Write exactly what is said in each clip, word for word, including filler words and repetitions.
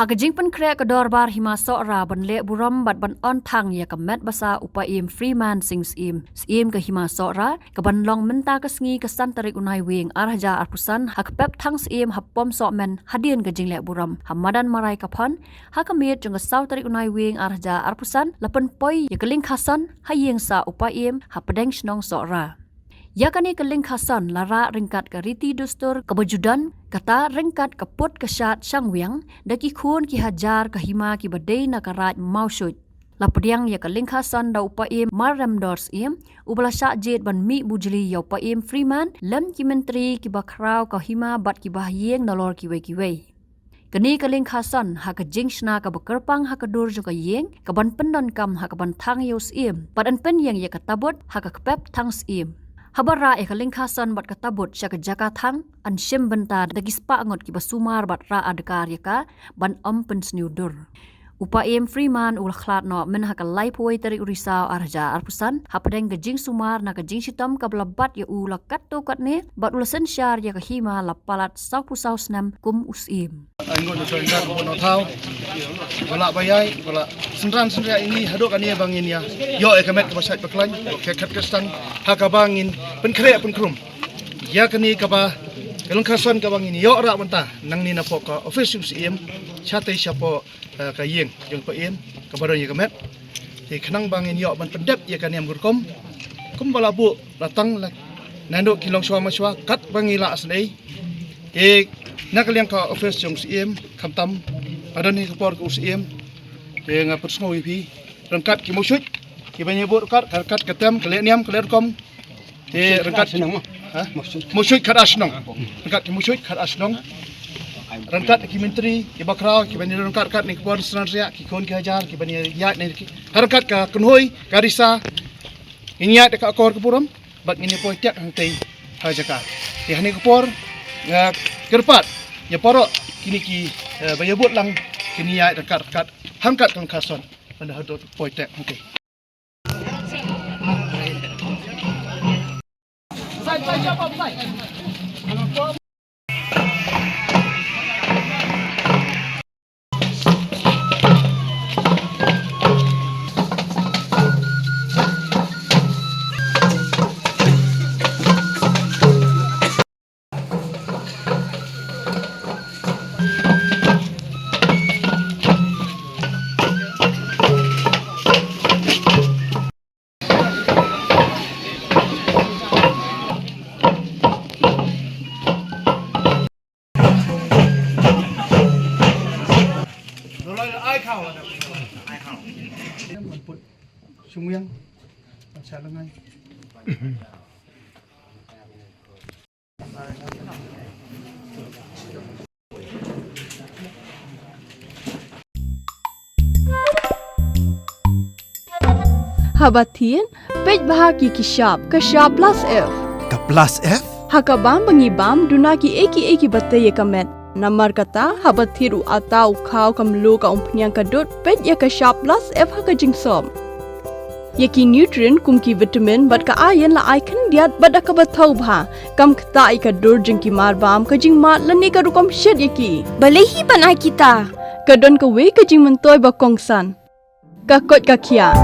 Ha ka jingpynkhreh ka Dorbar Hima Sohra ban leh burom bad ban on thang ïa ka met basa u Paiem Freeman Sing Syiem, Syiem ka Hima Sohra, ka ban long mynta ka sngi ka san tarik u Naiwieng ar hajar arphew san, ha ka pep thang Syiem ha Pom Sohmynn, hadien ka jingleh burom ha madan Marai Kaphon, ha ka miet jong ka saw tarik u Naiwieng ar hajar arphew san, la pynpoi ïa ka lyngkha son ha ïing sah u Paiem ha pdeng shnong Sohra. Ïa kane ka lyngkha son la rah ryngkat ka riti dustur kaba ju don, kata ryngkat ka put ka shad shangwiang da ki khun ki hajar ka hima kiba dei na ka raid Mawshuid. La pdiang ïa ka lyngkha son da u Paiem Mar Remdor Syiem, uba la shah jied ban mih bujli ïa u Paiem Freeman lem ki myntri kiba khraw ka hima bad kiba ha ïing nalor kiwei kiwei. Kane ka lyngkha son ha ka jingshna kaba kyrpang ha ka dur jong ka ïing, ka ban pyndonkam ha ka ban thang ïa u Syiem bad yn pynïeng ïa ka tabut ha ka kpep thang Syiem. Haba rah ïa ka lyngkha son bad ka tabut sha ka jaka thang, yn shim bynta da ki spah ngut kiba sumar bad rah adkar ïa ka ban ym pynsniew dur. U Paiem Freeman u la khlad noh mynha ka laiphew wei tarik u Risaw ar hajar arphew san, hapdeng ka jingsumar na ka jingshitom kaba la bat ïa u la katto katne, bad u la synshar ïa ka hima la palat sawphew saw snem kum u Syiem. Aingut u Sohra Bun Nothaw, u la ba ïai, u la synran synria ïa ngi haduh kane ba ngin ïa ïoh ïa ka met kaba shait ba khlaiñ, ka khet ka sdang, ha kaba ngin pynkhreh pynkrum ïa kane kaba, ka lyngkha son kaba ngin ïoh rah mynta nangne napoh ka ophis jong u Syiem, shatei shapoh eh, ka ïing jong u Paiem kaba don ïa ka met. Te khnang ba ngin ïoh ban pyndep ïa ka niam ka rukom kumba la buh la tang la naduh ki longshuwa mangshuwa katba ngi la sdei. Te na ka liang ka ophis jong u Syiem, khamtam ba don hi ka por ka u Syiem, te nga pynsngew ïa phi ryngkat ki Mawshuid kiba ngi buh ryngkat, ryngkat ka tem, ka leh niam, ka leh rukom. Te ryngkat, ha? Mawshuid khatar shnong. Ryngkat ki Mawshuid khatar shnong. Ryngkat ki myntri kiba khraw, kiba ngi ryngkat ryngkat ne kiba synran synria, ki khun ki hajar kiba ngi ïaid ne ki. Ha ryngkat ka kynhoi ka risa, ngin ïaid da ka akor ka burom bad ngin ïa poi tiak hangtei ha jaka. Te ha kane ka por nga kyrpad ïa baroh kine ki, eh, ba ïa bud lang, kine ïaid ryngkat ryngkat hangkat ka lyngkha son ban da haduh poi tiak hangtei. Haba thied, peit bha ïa ki shap, ka shap plus F. Ka plus F? Ha ka bam ba ngi bam, duna kiei kiei kiba tei ïa ka met. Namar kata, haba thied u atta u khaw, ka mluh, ka umphniang, ka dud, peit ïa ka shap plus F ha ka jingsop. Ïa ki nutrient kum ki vitamin bad ka iron la ai khyndiat bad da kaba thaw bha. Kam ktah ïa ka dur jong ki mar bam, ka jingmad lane ka rukom shet ïa ki. Balei hi ban ai kita? Ka don kawei ka jingmyntoi ba kongsan. Ka koit ka khiah.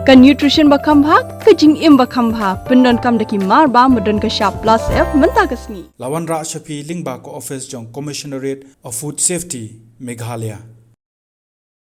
Ka nutrition ba kham bha, ka jingim ba kham bha. Pyndonkam da ki mar bam ba don ka shap plus F mynta ka sngi. La wanrah sha phi lyngba ka office jong Commissionerate of Food Safety, Meghalaya.